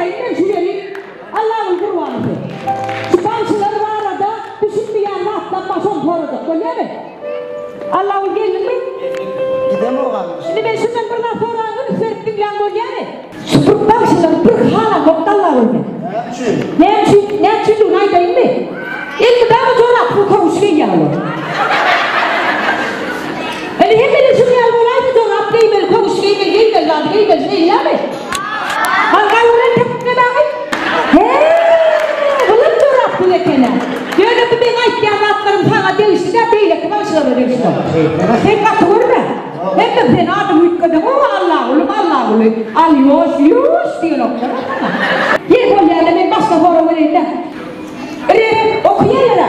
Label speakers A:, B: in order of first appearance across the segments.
A: soraýyn men şu ýeri Allahul Gurbanowy. Şu bagşylar barada düşünmeýän zatlam bar şony sorajak bolýamy? Allahul geldiňmi?
B: Geldim. Gidemok agam.
A: Indi men şundan bir zat soraýyn üns berip diňläň bolýamy? Şu bir bagşylary bir halamok Allahul men.
B: Näme üçin?
A: Näme üçin? Näme üçindigini aýdaýynmy? Elmydama jorapsyz köwüş geýýär olar. Indi hemmeler şuň ýaly bolaýsa jorap geýmeli, köwüş geýmeli, geýmeli zady geýmeli şeýlemi? Hany gawuran tapyp dagy? Hä, bulam jorapsyz eken-ä. Ýöne bu meň aýtýan zatlarym saňa degişli däl, beýleki bagşylara degişli. Sen gaty görme. Hemme sen adyňy üýtgedeň, o Allaguly, Mallaguly, Alýoş, Ýoş diýenoklar-a saňa. Ýeri bolýa-da men başga sorag bereýin-dä. Rep okaýarlar-a.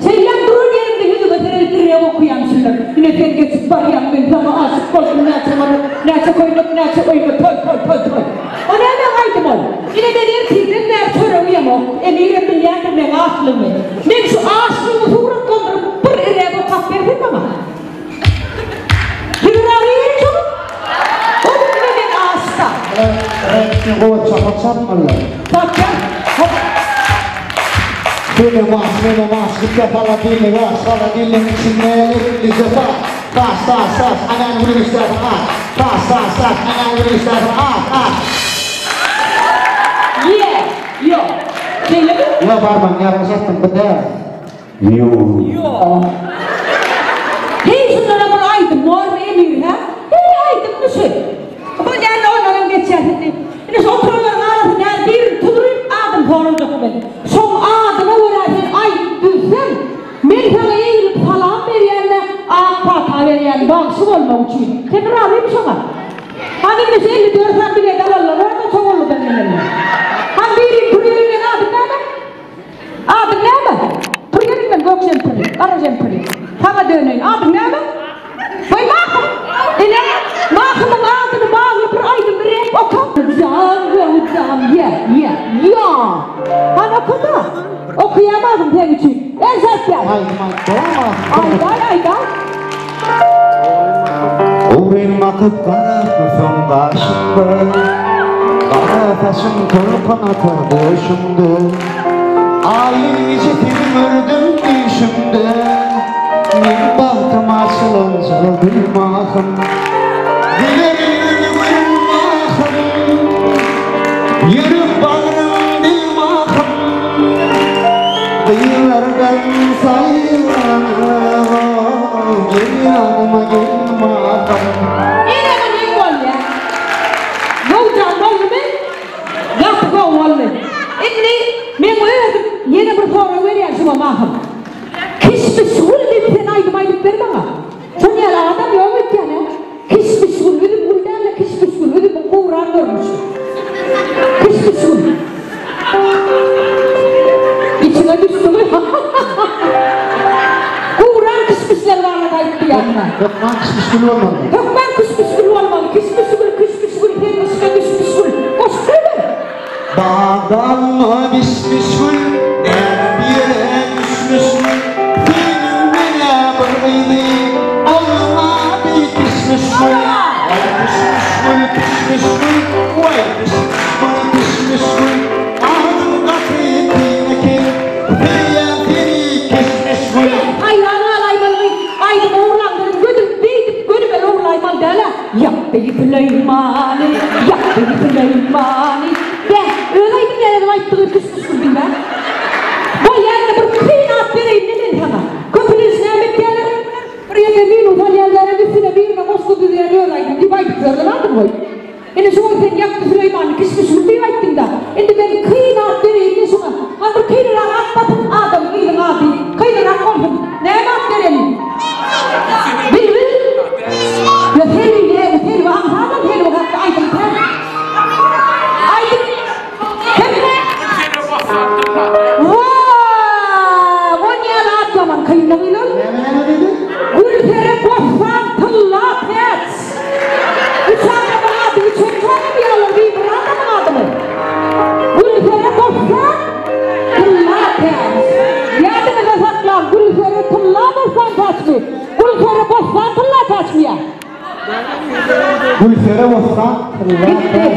A: Seýlem duran ýeriňde ýüzüňe seredip rep okaýaň şundan. Ine sen geçip barýaň men saňa aşyk boldum näçe manat, näçe köýnek, näçe öýme toý toý toý toý. O näme aýdym ol? Ine men ertirden bäri çörek iýemok. Emirem bilýändir meň açlygymy. Men şu açlygymy suratlandyryp bir rep okap berseň maňa. Siz razy şoňa? Ol ine men açda.
B: Rep üçin gowy çapak çapmalylar.
A: Çapýan. Hop.
B: Sene maş, mene maş, gitse sala dilini aç, sala diliniň içinde elinde taş, taş, taş, taş, anany bir işlersin aç, taş, taş, taş, anany bir işlersin aç, aç.
A: Ýe, ýok. Şeýlemi?
B: Ýok, barmaň, ýalňyş aýtdym, bu däl.
A: Ýok. Heý şundanam bir aýdym bormy Emir hä? Heý aýdymmy şu? Bolýanda ondanam geçýäs indi. Indi şu oturanlaryň arasynda häzir birini tuduryp adyny sorajak men. Şoň adyna görä sen aýdym düzseň, men saňa egilip salam berýän-de, ak pata berýän bagşy bolmak üçin. Sen razymy şoňa? Hany indi şu 54 sany bilet alanlar barmy Çogullydan gelenler? Hany biri tur ýerinden adyň näme? Adyň näme? Tur ýeriňden gök jempirli, gara jempirli. Saňa döneýin. Adyň näme? Goý Mahym! Ine, Mahymyň adyny bagly bir aýdym rep oka. Jan göwjam ýe, ýe, ýa. Hany oka-da. Okaýan Mahym seň üçin. El çarpýas.
B: Aýdym aýt, dogan Mahym.
A: Aýdaý, aýdaý.
B: Ogryn bakyp garap dursaň gaşymda, Gara saçyň tolkun atar döşümde. Aýly gije seni gördüm düýşümde, Meň bagtym açylança gül mahym. Güler ýüzüňi gül mahym, Ýürek bagrym dil mahym. Gyzlardan saýlanyp, gel ýanyma gel mahym.
A: Ine muny bolýa. Gowjan boldumy? Gaty gowy boldy. Indi meň özüm ýene bir sorag berýän şuňa Mahym. Kişmiş gül diýip sen aýdym aýdyp ber maňa. Şon ýaly adam ýok öýtýän-ä. Kişmiş gül, üzüm gül däl-de kişmiş gül, üzümiň guran görnüşi. Kişmiş gül. Içiňe düşdümi? Guran kişmişler barada aýtdy ýaňy.
B: Hökman kişmiş gül bolmaly.
A: Hökman kişmiş gül bolmaly. Kişmiş gül, kişmiş gül, sen yşka düşmüş gül. Goşup goýber.
B: Bagda bişmiş gül, nädip ýere düşmüş gül, Seniň menä bir gyzy, onuň ady kişmiş gül. Waý kişmiş gül, kişmiş gül, waý kişmiş gül, kişmiş gül, Adyň gaty kyn eken, söýýän seni kişmiş gül.
A: Haýran galaýmalygy, aýdym ogurlaňdyryň gödül beýdip gönümel ogurlaýmaly däl-ä. Ýakdy Süleýmany, ýakdy Süleýmany. Bäh, öz aýdym ýaýradym aýtdygy küşmüş gül diýme. Bolýa indi bir kyn at bereýin-de men saňa. Köpülenç näme etýärler? Bir ýerde minus alýarlaram üstüne birine goşgy düzýär öz aýdym diýip aýdyp ýörler adyny goýup. Indi şu gün sen ýakdy Süleýmany kişmiş gül diýip aýtdyň-da. Indi men kyn at bereýin-de şuňa. Hany bir kynrak at tapyň adamyň yzyň ady kynrak bolsun. Näme at bereli? Bilbil? Ýa Selbi näme Selbi aňsadam Selbi hakda aýdym kän. Aýdym kim? Waaa on ýaly at ýaman kynlyk ýylan.
B: Näme näme diýdi?
A: Gülsere bossan tylla täç. Üç adamyň ady üçünji adam ýaly bir bir adamyň adymy? Gülsere bossan tylla täç. Ýadyňyzda saklaň Gülsere tylla bossan täçmi? Gülsere bossan tylla täçmi ýa?
B: Gülsere bossan tylla
A: Gitdi.
B: täç.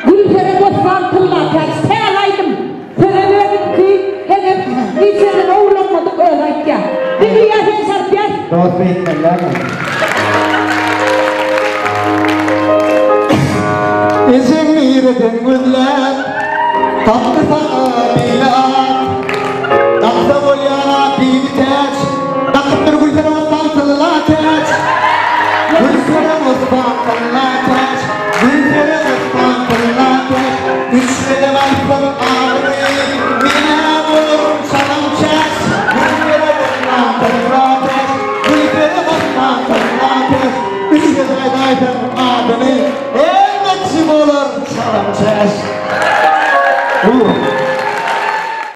A: Gülsere bossan. Soltan Tylla täç täze aýdym. Sözem özüňki, hemem hiç ýerden ogurlanmadyk özi aýtýar. Diňleýär seni çarpýar.
B: Dost beýtmelilermi? Ejeň nireden gözläp, tapdy saňa beýle at.